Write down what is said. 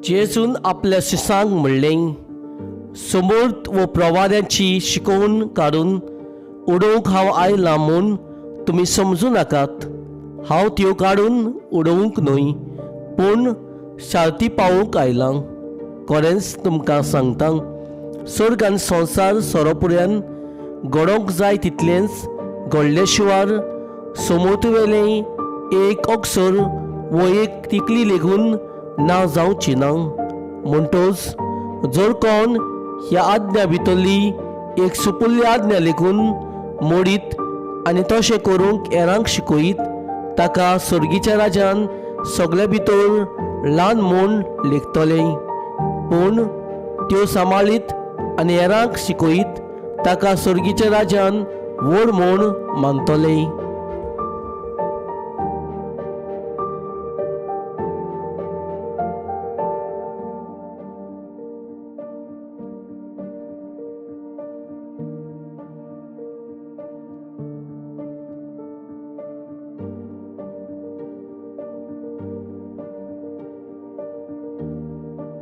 जेजून आपल्या शिसांक म्हणलें, समोर वो प्रवाद्यांची शिकोवन काडून उडोवंक हांव आयलां म्हूण तुमी समजूं नाकात. हांव त्यो काडून उडोवंक न्हय, पूण शार्ती पावोवंक आयलां. खरेंच तुमकां सांगता, सर्ग आनी संवसार सोरोपुऱ्यान घडोवंक जाय तितलेंच घडले शिवार समोतवेलें एक अक्षर वो एक तिकली लेगून ना जावची ना. म्हणटच जर कोण ह्या आज्ञा भितरली एक सुपुल्ली आज्ञा लेगून मोडीत आनी तशें करूंक हेरांक शिकयत, ताका सर्गीच्या राज्यान सगल्या भितर ल्हान म्हूण लेखतले. पूण त्यो सांबाळीत आनी हेरांक शिकयत ताका सर्गीच्या राज्यान व्हड म्हूण मानतले.